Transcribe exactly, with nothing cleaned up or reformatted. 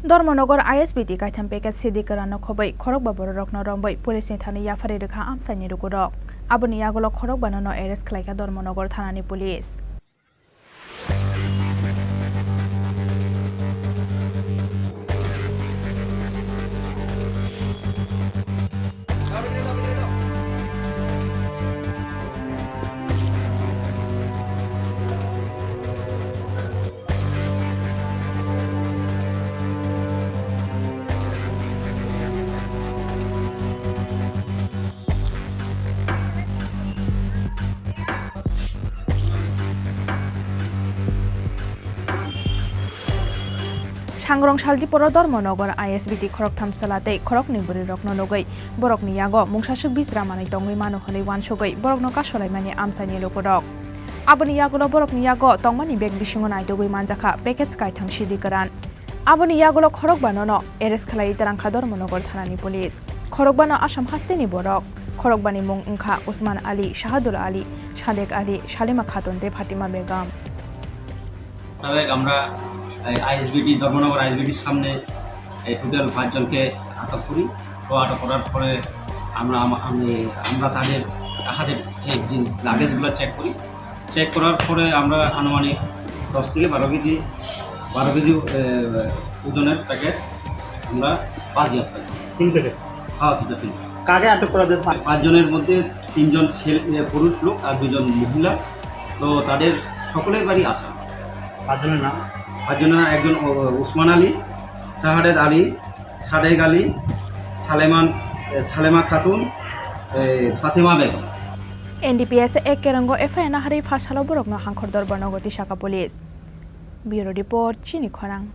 Dharmanagar I S B T kaitham package sidi kwrwngno khobwi khorokba bororokno romwi police ni thani yapharwi rwkha amchaini lukurok. Aboni yagulo khorokbano no arrest khlaikha Dharmanagar thanani police. Sangrong Saldiporo Dharmanagar I S B T khoroktham chwla tei khoroknwi bwrwirokno nugwi borokni yago mungsaswk bijra manwi tongwi mano hwnwi uansugwi borokno kasolaimani amchaini lukurok. Aboni yagulo borokni yago tongmani bag bisingo naitugwi manjakha package kaitham sidi kwran. Aboni yagulo khorokbano no arrest khlaiwi twrangkha Dharmanagar thanani police. Khorokbano Assam hasteni borok. Khorokbani mung wngkha Usman Ali, Shahadul Ali, Sadek Ali, Salima Khatun tei Fatima Begum. মোতাবেক আমরা এই আইএসবিটি, ধর্মনগর আইএসবিটির সামনে এই টোটাল পাঁচজনকে আটক করি। তো আটক করার পরে আমরা, আমা-, আমি, আমরা তাদের কাঁধের এই যে লাগেজগুলো চেক করি। চেক করার পরে আমরা আনুমানিক দশ থেকে বারো কেজি, বারো কেজি, এ, ওজনের প্যাকেট আমরা বাজেয়াপ্ত করি। তিন প্যাকেট? হ্যাঁ, দুটো তিন। কাকে আটক করা হয়েছে? পাঁচজনের মধ্যে তিনজন ছেলে, এ, পুরুষ লোক আর দুজন মহিলা। তো তাদের সকলের বাড়ি আসাম। পাঁচজনের নাম? পাঁচজনের নাম একজন ও-, উসমান আলী, শাহাদাত আলী, সাদেক আলী, সালেমান, এ, সালেমা খাতুন, এ, ফাতেমা Begum. N D P S A Kerongo F I R naharwi pha salo borokno hangkhor Dharmanagar tisaka police. Bureau Report, Chini Khorang.